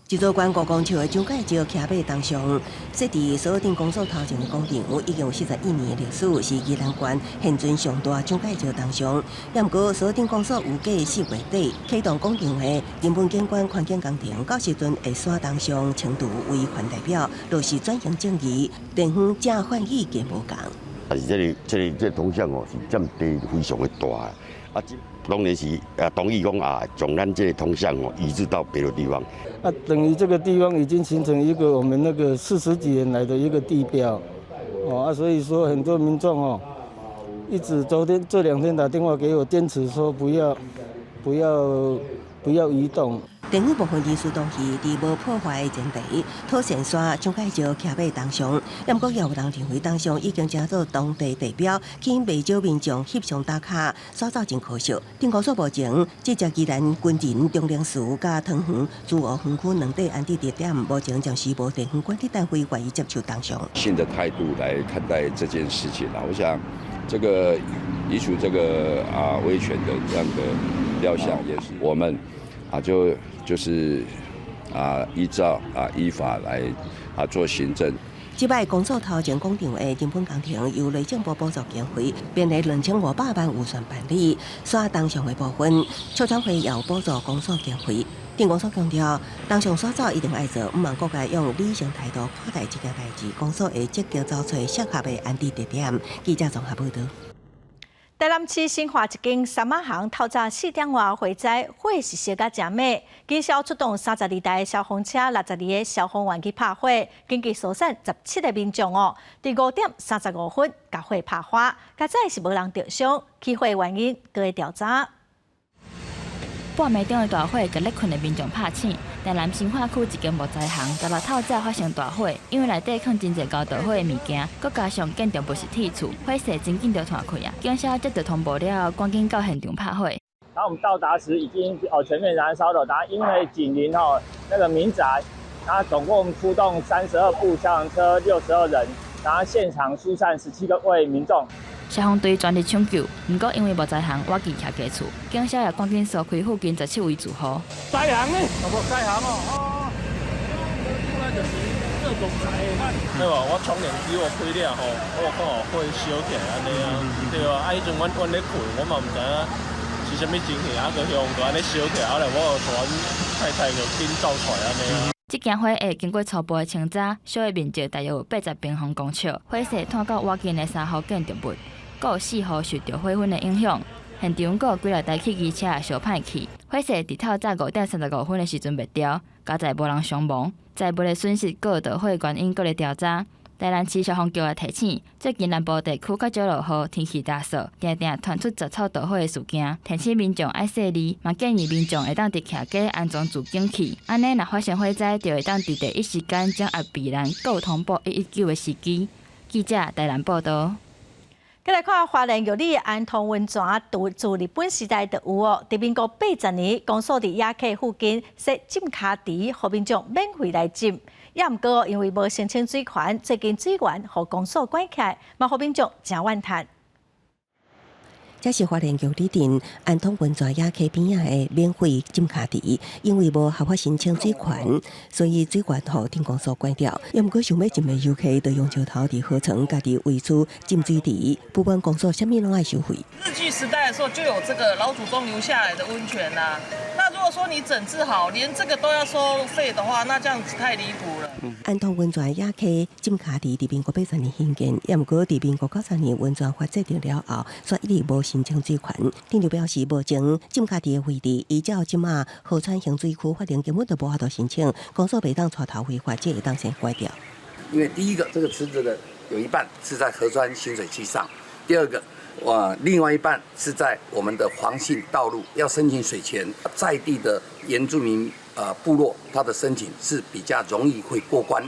這座懸5公尺的蔣介石騎馬銅像，設佇蘇澳鎮公所頭前的廣場，已經有41年的歷史，是宜蘭縣現存上大蔣介石銅像。也毋過，蘇澳鎮公所預計4月底啟動廣場的人文景觀環境工程，到時陣會徙銅像清除維權代表，落實轉型正義，地方正反意見無仝。但是這個銅像哦，是佔地非常的大，啊，當然是啊，同意講啊，將咱這個銅像哦移置到別的地方。啊，等於這個地方已經形成一個我們那個40幾年來的一個地標，哦啊，所以說很多民眾哦，一直昨天這兩天打電話給我，堅持說不要，不要，不要移動。地方部分人士同意，佇無破壞的前提，妥善煞蔣介石騎馬銅像。毋過也有人認為銅像已經成做當地地標，吸引袂少民眾翕相打卡，煞走真可惜。鎮公所目前這隻宜蘭軍人張靈祠佮桃園自由園區兩地安置地點，目前暫時無地方管理單位願意接受銅像。新的態度來看待這件事情啦，我想這個移除這個威權的這樣的雕像，也是我們就是依照依法來做行政。這擺公所頭前廣場的人本工程由內政部補助經費，編列2500萬預算辦理，煞銅像的部分，促轉會也有補助公所經費。鎮公所強調，銅像煞走一定愛做，毋茫各界用理性態度看待這件代誌，公所會積極找揣適合的安置地點。記者綜合報道。台南市新化一間衫仔行透早4點外火災，火勢燒甲誠猛，警消出動32台消防車、62个消防員去拍火，緊急疏散17个民眾哦。佇5點35分，共火拍花，佳哉是無人著傷，起火原因閣咧調查。半暝鐘的大火，共咧睏的民眾拍醒。台南新化區一間木材行，十六透早發生大火，因為內底囥真濟交著火的物件，閣加上建築物是鐵厝，火勢真緊就傳開啊！警消接到通報了後，趕緊到現場拍火。當我們到達時，已經全面燃燒了。但因為緊鄰那個民宅，那總共出動32部消防車，62人，然後現場疏散17個位民眾。消防隊全力搶救，毋過因為木材行倚近徛家厝，警消也趕緊疏開附近17位住戶。材行呢？無材行哦，哦，那就是各種材的。對無？我窗簾機我開了吼，我看火燒起來按呢啊，對啊。啊，彼陣阮咧睏，我嘛毋知影是啥物情形，啊，就向就按呢燒起來，後來我就帶阮太太就緊走出來按呢啊。這件火會經過初步的清查，燒的面積大約有80平方公尺，火勢湠到倚近的三戶建築物，閣有四戶受著火焚的影響。現場閣有幾若台汽機車燒歹去，火勢佇透早5點35分的時陣滅掉，佳哉無人傷亡，財物的損失閣有著火原因閣咧調查。台南市消防局也提醒，最近南部地區較少落雨，天氣乾燥，定定傳出雜草著火的事件，提醒民眾愛細膩，嘛建議民眾會當佇徛家安裝自警器，按呢若發生火災，就會當佇第一時間掌握避難、閣有通報119的時機。記者台南報道。閣來看花蓮玉里安通溫泉，自日本時代就有哦。佇民國80年，公所佇野溪附近設浸跤池，予民眾免費來浸。也毋過因為無申請水權，最近水源予公所關起來，嘛予民眾誠怨嘆。這是花蓮玉里鎮安通溫泉野溪邊仔的免費浸跤池，因為無合法申請水權，所以水源予鎮公所關掉。也毋過想欲浸的遊客，就用石頭佇河床家己圍出浸水池，不管公所啥物攏愛收費。日據時代的時候就有這個老祖宗留下來的溫泉啦。那如果說你整治好，連這個都要收費的話，那這樣子太離譜了。安通溫泉野溪浸跤池佇民國80年興建，也毋過佇民國90年溫泉法制定了後，煞一直無申請水權。店長表示，目前浸跤池的位置依照這馬河川行水區法令，根本就無法度申請，公所袂當帶頭違法，才會當先關掉。因為第一個，這個池子的有一半是在河川行水區上；第二個，哇，另外一半是在我們的黃線道路，要申請水權，在地的原住民部落，他的申請是比較容易會過關。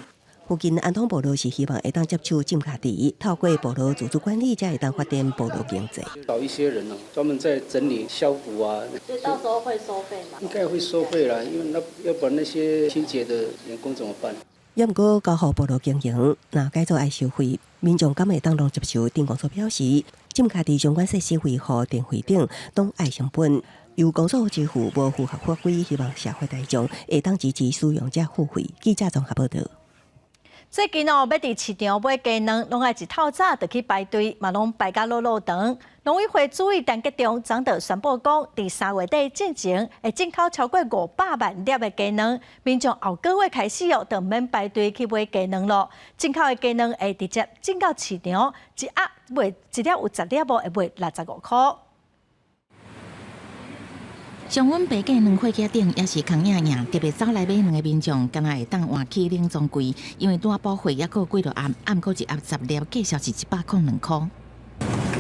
附近安通部落是希望會當接手浸跤池，透過部落自主管理，才會當發展部落經濟。找一些人哦，專門在整理消毒啊。所以到時候會收費嗎？應該會收費啦，因為那要不然那些清潔的員工怎麼辦？也毋過交予部落經營，若改做愛收費，民眾敢會當攏接受？鎮公所表示，浸跤池相關設施維護、電費等攏愛成本，由公所支付，無符合法規，希望社會大眾會當支持使用者付費。記者綜合報道。最近哦，欲佇市場買雞卵，攏愛一透早就去排隊，嘛攏排甲落落長。農委會主委陳吉仲昨就宣布講，佇3月底進前會進口超過500萬粒的雞卵，民眾後個月開始哦，就毋免排隊去買雞卵囉。進口的雞卵會直接進到市場，一盒賣一粒有10粒無，會賣65箍。上阮白雞卵貨架頂也是空影影，特別走來買卵的民眾，敢若會當換起冷藏櫃，因為拄仔補貨猶閣有幾落盒，毋過一盒10粒，價數是102箍。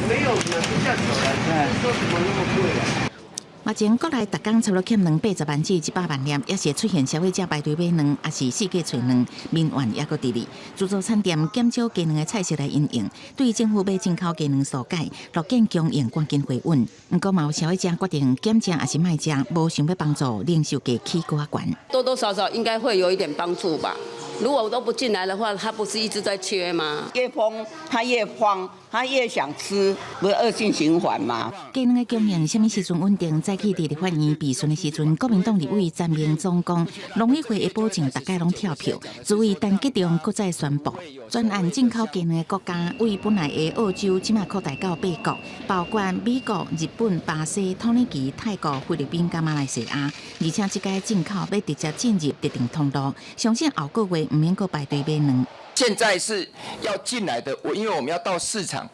沒有買不下手了，說怎麼那麼貴啊？目前國內逐工差不多欠卵80萬至100萬粒，也是會出現消費者排隊買卵，抑是四界揣卵，民怨猶閣佇咧。自助餐店減少雞卵的菜色來因應，對政府買進口雞卵疏解，樂見供應趕緊回穩。毋過嘛有消費者決定減食抑是莫食，無想欲幫助零售價起閣較懸。多多少少應該會有一點幫助吧。如果都不進來的話，他不是一直在缺嗎？越瘋，他越慌，他越想吃，不是惡性循環嗎？雞卵的供應啥物時陣穩定？早起佇立法院備詢的時陣，國民黨立委詹銘宗講，農委會會保證逐屆攏跳票。主委陳吉仲閣再宣布，專案進口雞卵的國家，為本來的澳洲，這馬擴大到八國，包括美國、日本、巴西、土耳其、泰國、菲律賓佮馬來西亞。而且這屆進口欲直接進入特定通路，相信後個月毋免閣排隊買卵。現在是要進來的，我因為我們要到市場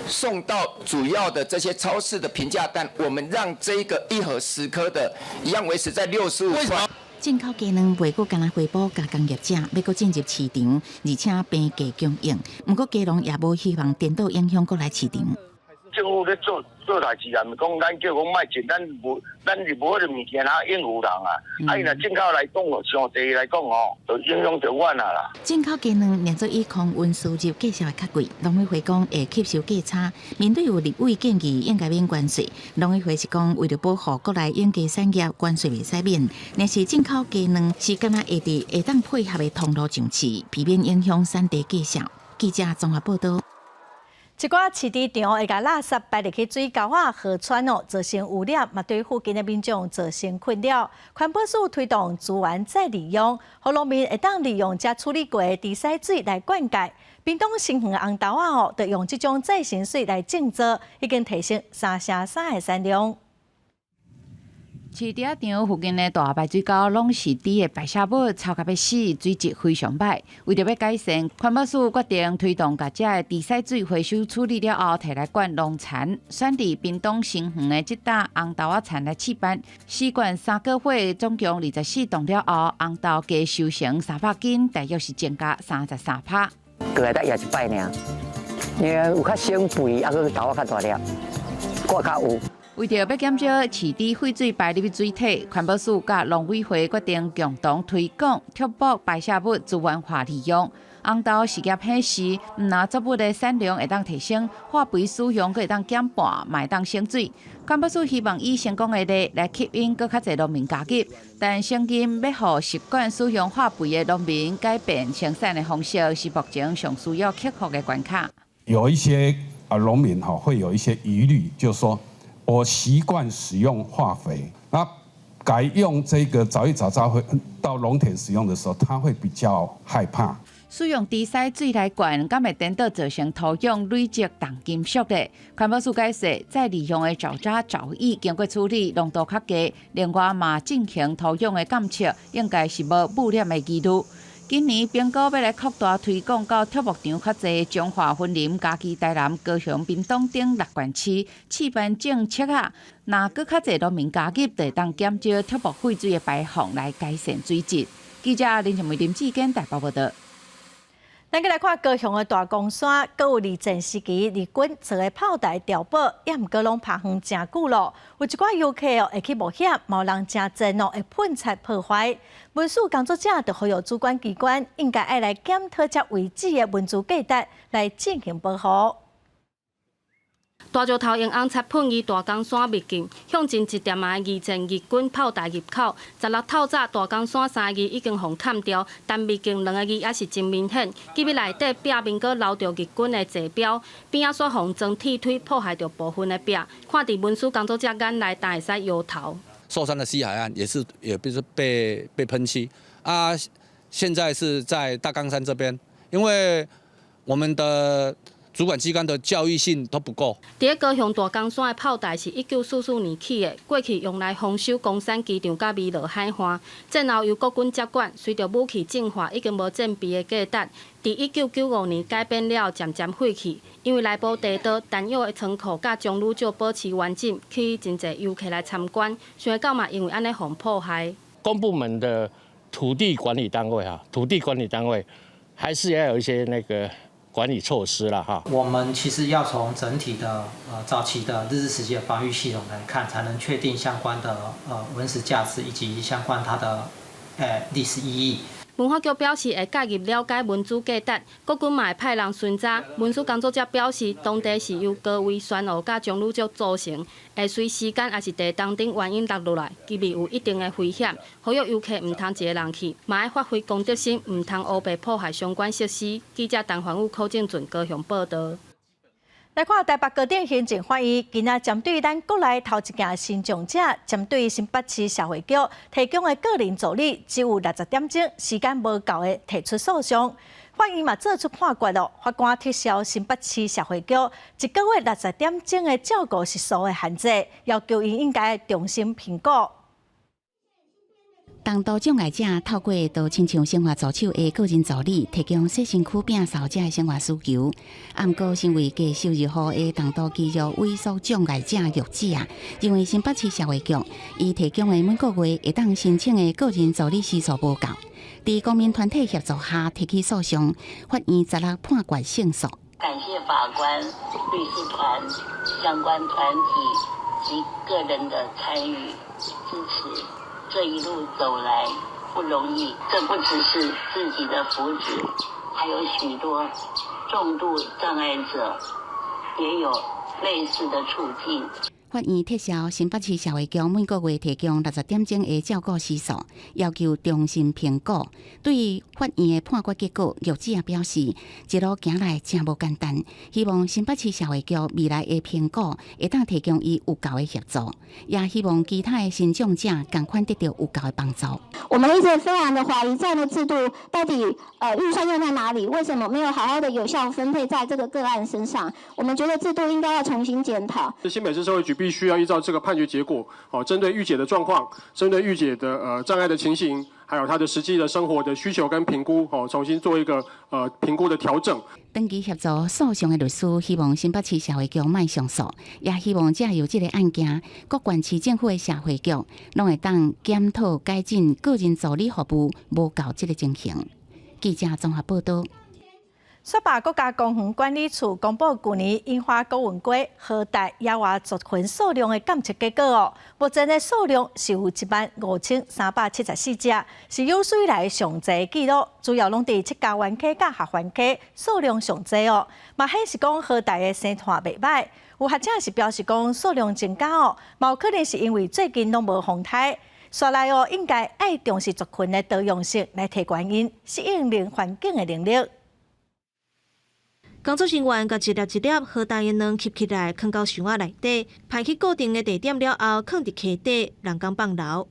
送到主要的這些超市的平價蛋，我們讓這個一盒10顆的一樣維持在65塊。進口雞卵袂閣干焦回補加工業者，欲閣進入市場，而且平價供應。毋過雞農也無希望顛倒影響國內市場。政府咧做做代誌啊，毋是講咱叫講莫進，咱無咱是無彼个物件通應付人啊。啊，伊若進口來講哦，傷濟來講哦，就影響著阮啊啦。進口雞卵連做以空運輸入價數會較貴，農委會講會吸收價差。面對有立委建議應該免關稅，農委會是講為著保護國內養雞產業，關稅袂使免。若是進口雞卵是敢若會佇會當配合的通路上市，避免影響產地價數。記者綜合報導。一寡飼豬場會共垃圾排入去水溝仔、河川哦，造成污染，嘛對附近的民眾造成困擾。環保署推動資源再利用，予農民會當利用這處理過的豬屎水來灌溉。屏東新園的紅豆仔哦，就用這種再生水來種作，已經提升3成3的產量。飼豬仔場附近的大排水溝攏是豬的排泄物，臭甲欲死，水質非常䆀。為著欲改善，環保署決定推動共遮的豬屎水回收處理了後，提來灌農田。選佇屏東新園的這搭紅豆仔田來試辦，試灌3個月，總共24棟了後，紅豆加收成300斤，大約是增加33%。過來得也一擺爾，因為有較省肥，啊閣豆仔較大粒，閣較有。為著欲減少飼豬廢水排入去水體，環保署佮農委會決定共同推廣畜牧排泄物資源化利用。紅豆試驗顯示，毋但作物的產量會當提升，化肥使用閣會當減半，嘛會當省水。環保署希望以成功的例來吸引閣較濟農民加入，但承認欲予習慣使用化肥的農民改變生產的方式，是目前上需要克服的關卡。有一些啊農民哈會有一些疑慮，就是說我習慣使用化肥，那改用這個沼液沼渣會到農田使用的時候，他會比較害怕。使用豬屎水來灌，敢會顛倒造成土壤累積重金屬咧？環保署解釋，再利用的沼渣沼液經過處理，濃度較低，另外嘛進行土壤的監測，應該是無污染的疑慮。今年評估欲來擴大推廣到畜牧場較濟，彰化、雲林、嘉義、台南、高雄、屏東等六縣市試辦種粟仔，若閣較濟農民加入，就會當減少畜牧廢水的排放，來改善水質。記者林靜梅、林志堅台北報導。咱閣來看高雄的大岡山，閣有二戰時期日軍造的炮台碉堡，猶毋過攏拍荒誠久咯。有一寡遊客哦會去冒險，嘛有人誠賤哦會噴漆破壞。文史工作者就呼籲主管機關應該愛來檢討這遺址的文資價值，來進行保護。大石頭用紅漆噴伊大岡山秘境，向前一點仔的二戰日軍炮台入口。16透早大岡山三字已經予砍掉，但秘境兩个字猶是真明顯。機密內底壁面閣留著日軍的坐標，邊仔煞予裝鐵推破壞著部分的壁。看佇文史工作者眼內，但會使搖頭。壽山的西海岸也是，也不是被噴漆啊。現在是在大岡山這邊，因為我們的主管機關的教育性都不夠。佇咧高雄大岡山的炮台是1944年起的，過去用來防守岡山機場佮彌勒海岸。戰後由國軍接管，隨著武器進化，已經無戰備的價值。佇1995年改編了後，漸漸廢去。因為內部地道、彈藥的倉庫佮裝女石保持完整，吸引真濟遊客來參觀。想袂到嘛，因為按呢予破壞。公部門的土地管理單位啊，土地管理單位還是要有一些那個。管理措施了哈。我們其實要從整體的早期的日治時期的防禦系統來看，才能確定相關的文史價值以及相關它的歷史意義。文化局表示會介入了解文資價值，國軍嘛會派人巡查。文史工作者表示，當地是由高危酸蚵佮棕櫚石組成，會隨時間抑是地動等原因落落來，其實有一定的危險。呼籲遊客毋通一个人去，嘛愛發揮公德心，毋通烏白破壞相關設施。記者陳凡宇、柯正俊高雄報導。來看台北高等行政法院今仔針對咱國內頭一件身障者，針對新北市社會局提供的個人助理，只有60點鐘時間無夠的提出訴訟。法院嘛做出判決咯，法官撤銷新北市社會局一個月60點鐘的照顧時數的限制，要求𪜶應該重新評估。重度障礙者透過都親像生活助手的個人助理，提供洗身軀、摒掃這生活需求。毋過身為低收入戶的重度肌肉萎縮障礙者玉子啊，認為新北市社會局伊提供的每個月會當申請的個人助理時數無夠，佇公民團體協助下提起訴訟，法院16判決勝訴。感謝法官、律師團、相關團體及個人的參與支持。這一路走來不容易，這不只是自己的福祉，還有許多重度障礙者也有類似的處境。法院撤銷新北市社會局每個月提供60點鐘的照顧時數，要求重新評估。對法院的判決結果，玉子也表示，一路行來真無簡單，希望新北市社會局未來的評估會當提供伊有夠的協助，也希望其他的身障者仝款得著有夠的幫助。我們一直非常的懷疑這樣的制度到底預算用在哪裡？為什麼沒有好好的有效分配在這個個案身上？我們覺得制度應該要重新檢討。新北市社會局必須要依照這個判決結果，哦，針對玉姐的狀況，針對玉姐的障礙的情形，還有她的實際的生活的需求跟評估，哦，重新做一個評估的調整。長期協助訴訟的律師希望新北市社會局莫上訴，也希望藉由這个案件，各縣市政府的社會局攏會當檢討改進個人助理服務無夠這个情形。記者綜合報導。雪霸國家公園管理處公布舊年櫻花鉤吻鮭和帶野外族群數量的監測結果哦，目前的數量是有15,374隻，是有史以來上濟紀錄。主要攏佇七家灣溪佮合歡溪數量上濟哦，嘛顯示講和帶的生態袂䆀。有學者是表示講數量增加哦，嘛有可能是因為最近攏無風颱。紲來哦，應該愛重視族群的多樣性，來提懸𪜶適應環境的能力。工作人員共一粒一粒和帶的卵吸起來，囥到箱仔內底，排去固定的地點了後，囥佇溪底，人工放流。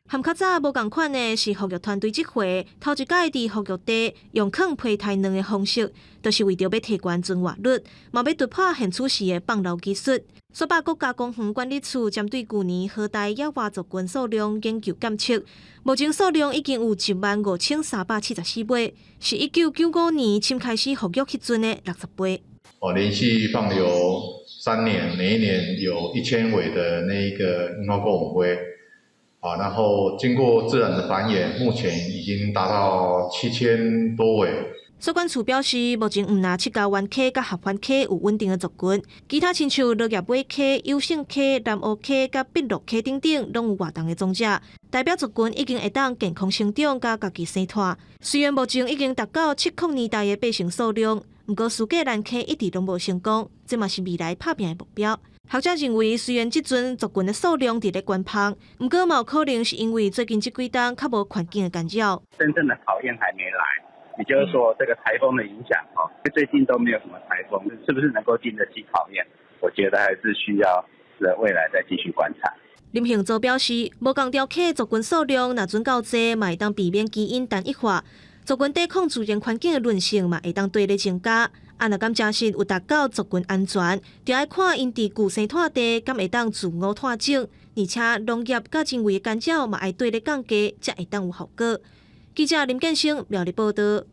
和較早無仝款的是，復育團隊這回頭一擺佇復育地用囥胚胎卵的方式，就是為著欲提懸存活率，嘛欲突破現處時的放流技術。雪霸國家公園管理處針對舊年和帶野外族群數量研究檢測，目前數量已經有15,374尾，是1995年新開始復育彼陣的60倍。哦，連續放流3年，每一年有1000尾的那一個櫻花鉤吻鮭，啊，然後經過自然的繁衍，目前已經達到7000多尾。所管處表示，目前毋但七家灣溪佮合歡溪有穩定的族群，其他親像落葉尾溪、有勝溪、南湖溪佮碧樂溪等等，攏有活動的蹤跡，代表族群已經會當健康成長佮家己生湠。雖然目前已經達到70年代的八成數量，毋過蘇格蘭溪一直攏無成功，這嘛是未來拍拚的目標。學者認為，雖然這陣族群的數量佇咧懸芳，毋過嘛有可能是因為最近這幾冬較無環境的干擾。真正的考驗還沒來。也就是說，這個颱風的影響，哈，最近都沒有什麼颱風，是不是能夠經得起考驗？我覺得還是需要未來再繼續觀察。林幸祖表示，無仝條溪族群數量若準夠濟，嘛會當避免基因單一化，族群抵抗自然環境的韌性嘛會當綴咧增加。啊，若敢誠實有達到族群安全，就愛看𪜶佇舊生湠地敢會當自我湠種，而且農業佮人為的干擾嘛愛綴咧降低，才會當有效果。記者林建生苗栗報導。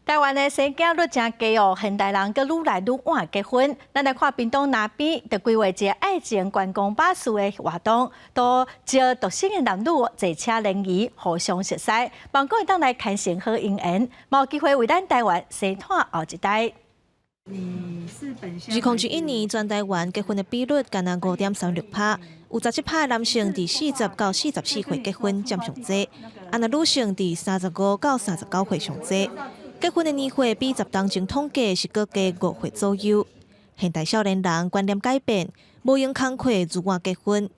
台灣的生囝率誠低哦，現代人閣愈來愈晚結婚。咱來看屏東林邊，就規劃一个愛情觀光巴士的活動，都招獨身的男女坐車聯誼，互相熟似，望講會當來牽成好姻緣，有機會為咱台灣生湠後一代。2021年，全台灣結婚的比率干焦5.36趴，有17趴的男性佇40到44歲結婚佔上濟，啊若女性佇35到39歲上濟。結婚的年歲比10冬前統計是閣加5歲左右。現代少年人觀念改變，無閒工課自願結婚。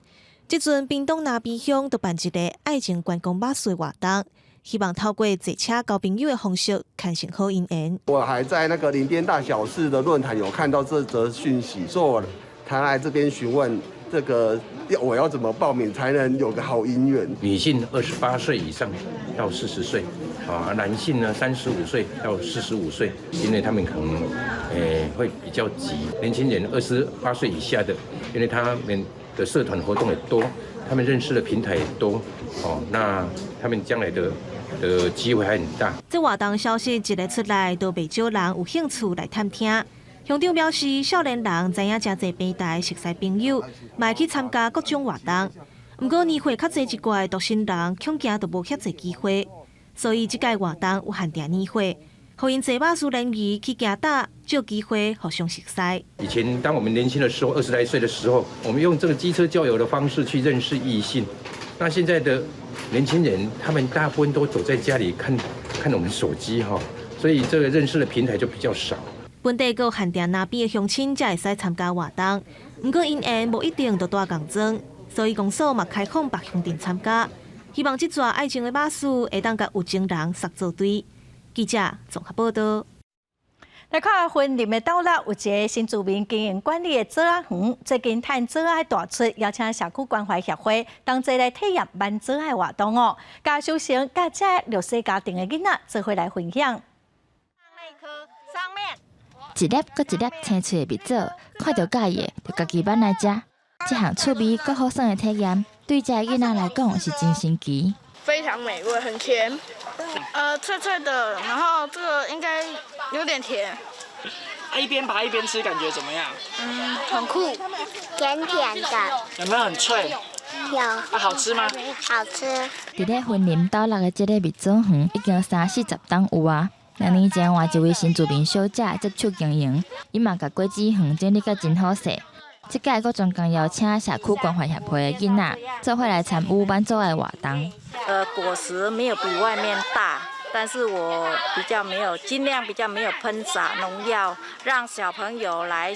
這陣屏東林邊鄉就辦一个愛情觀光巴士的活動，希望透過坐車交朋友的方式，牽成好姻緣。我還在那個林邊大小事的論壇有看到這則訊息，所以我才來這邊詢問這個要我要怎麼報名才能有個好姻緣。女性28歲以上到40歲，啊，男性呢35歲到45歲，因為他們可能會比較急。年輕人28歲以下的，因為他們的社團活動也多，他們認識的平台也多，哦，那他們將來的機會還很大。這活動消息一个出來，都袂少人有興趣來探聽。鄉長表示，少年人知影誠濟平台熟似朋友，嘛會去參加各種活動。毋過年歲較濟一寡的獨身人，恐驚就無遐濟機會，所以這屆活動有限定年歲，予𪜶坐巴士聯誼去行搭，藉機會互相熟似。以前當我們年輕的時候，20來歲的時候，我們用這個機車交友的方式去認識異性。那現在的年輕人，他們大部分都躲在家裡看看我們手機哈，所以這個認識的平台就比較少。本地閣限定林邊的鄉親才會使參加活動，毋過姻緣無一定就帶仝裝，所以公所嘛開放別鄉鎮參加，希望這逝愛情的巴士會當共有情人捒做對。記者綜合報道。來看雲林的斗六，有一个新住民經營管理的棗仔園，最近趁棗仔大出，邀請社區關懷協會同齊來體驗挽棗仔的活動哦，共收成佮遮弱勢家庭的囡仔做伙來分享。一粒閣一粒青翠的蜜棗，看著佮意的，就家己挽來食。這項趣味閣好耍的體驗，對遮的囡仔來講是真神奇。非常美味，很甜，脆脆的，然後這個應該有點甜。啊，一邊拔一邊吃，感覺怎麼樣？嗯，很酷，甜甜的。有沒有很脆？有。啊，好吃嗎？好吃。佇咧雲林斗六的這个蜜棗園，已經三四十冬有啊。2年前換一位新住民小姐接手經營，伊嘛共果子園整理甲真好勢。這擺閣專工邀請社區關懷協會的囡仔做伙來參與挽棗的活動。果實沒有比外面大，但是我比較沒有，盡量比較沒有噴灑農藥，讓小朋友來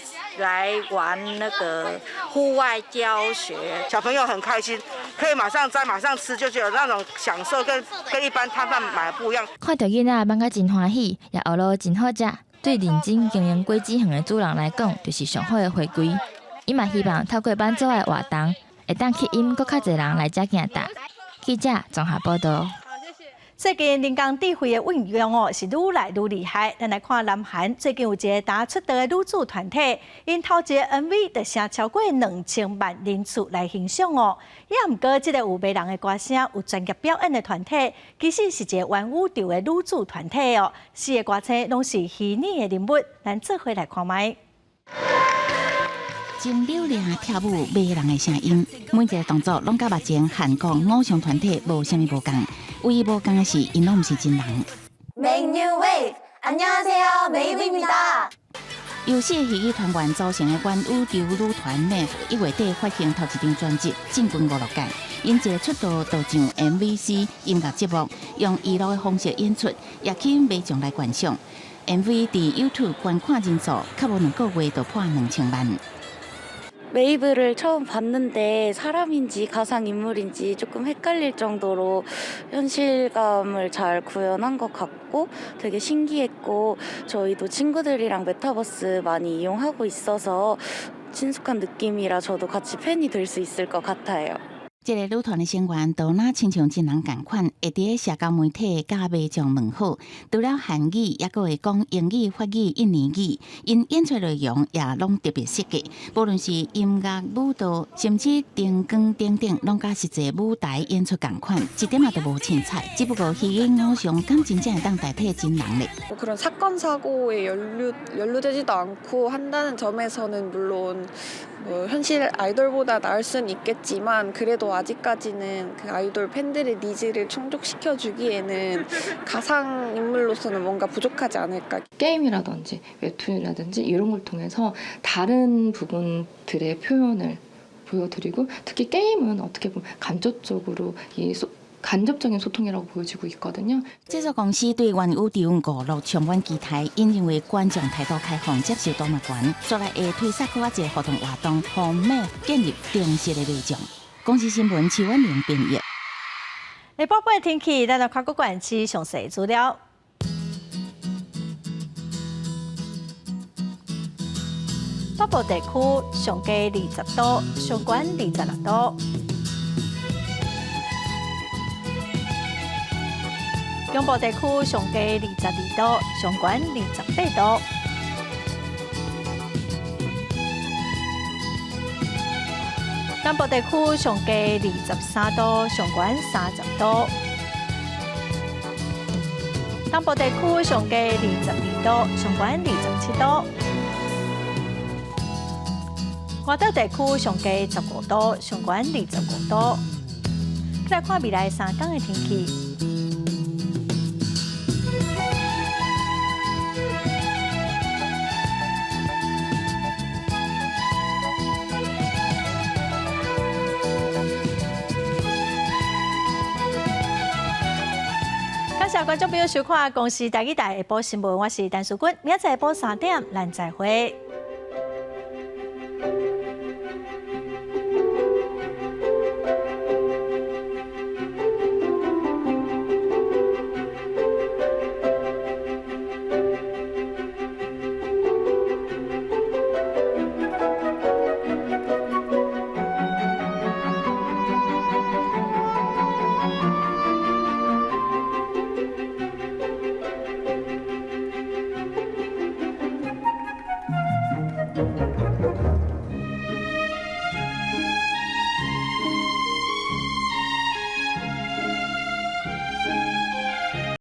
玩那個戶外教學。小朋友很開心，可以馬上摘、馬上吃，就覺得那種享受跟一般攤販買的不一樣。看著囡仔挽甲真歡喜，也學落真好食，對認真經營果子園的主人來講，就是上好的回歸。伊嘛希望透過挽棗的活動，會當吸引閣較濟人來遮行踏。記者綜合報道。最近人工智慧的運用哦，是愈來愈厲害。咱來看南韓最近有一个剛出道的女子團體，𪜶頭一个 MV 就成超過2000萬人次來欣賞哦。也毋過，這个有迷人的歌聲、有專業表演的團體，其實是一个元宇宙的女子團體哦。四个歌星攏是虛擬的人物，咱做伙來看覓。真嘹亮跳舞迷人的聲音，每一个動作攏佮目前韓國偶像團體無啥物無仝。唯一無仝的是，𪜶攏毋是真人。 Make new wave，안녕하세요，메이브입니다。由四个虛擬團員組成的元宇宙女團 MAVE 1月底發行頭一張專輯，進軍娛樂界。𪜶一个出道就上 MBC 音樂節目，用娛樂的方式演出，也吸引民眾來觀賞。MV佇 YouTube 觀看人數，較無2個月就破2000萬。 웨이브를 처음 봤는데 사람인지 가상 인물인지 조금 헷갈릴 정도로 현실감을 잘 구현한 것 같고 되게 신기했고 저희도 친구들이랑 메타버스 많이 이용하고 있어서 친숙한 느낌이라 저도 같이 팬이 될 수 있을 것 같아요. 這个女團的成員都若親像真人仝款，會佇社交媒體佮民眾問好。除了韓語，猶閣會講英語、法語、印尼語。𪜶演出內容也攏特別設計，無論是音樂、舞蹈，甚至燈光等等，攏佮實際舞台演出仝款，一點仔都無凊彩。只不過虛擬偶像敢真正會當代替真人咧？ 뭐 그런 사건 사고에 연루되지도 않고 한다는 점에서는 물론 뭐 현실 아이돌보다 나을 수는 있겠지만 그래도 아직까지는 그 아이돌 팬들의 needs를 충족시켜 주기에는 가상 인물로서는 뭔가 부족하지 않을까. 게임이라든지 웹툰이라든지 이런 걸 통해서 다른 부분들의 표현을 보여드리고 특히 게임은 어떻게 보면 간접적으로 이 간접적인 소통이라고 보여지고 있거든요. 製作公司對元宇宙娛樂充滿期待，𪜶認為觀眾態度開放，接受度嘛懸，煞來會推捒閣較濟互動活動，予 Map 建立忠實的迷眾。公視新聞徐婉玲編譯。下晡的天氣，咱來看各縣市詳細資料。北部地區上低20度，上懸26度。中部地區上低22度，上懸28度。南部地區上低23度，上懸30度。東部地區上低22度，上懸27度。外島地區上低15度，上懸25度。來看未來三天的天氣。感謝觀眾朋友收看《公視台語台下晡新聞》，我是陳淑君，明仔載下晡3點，咱再會。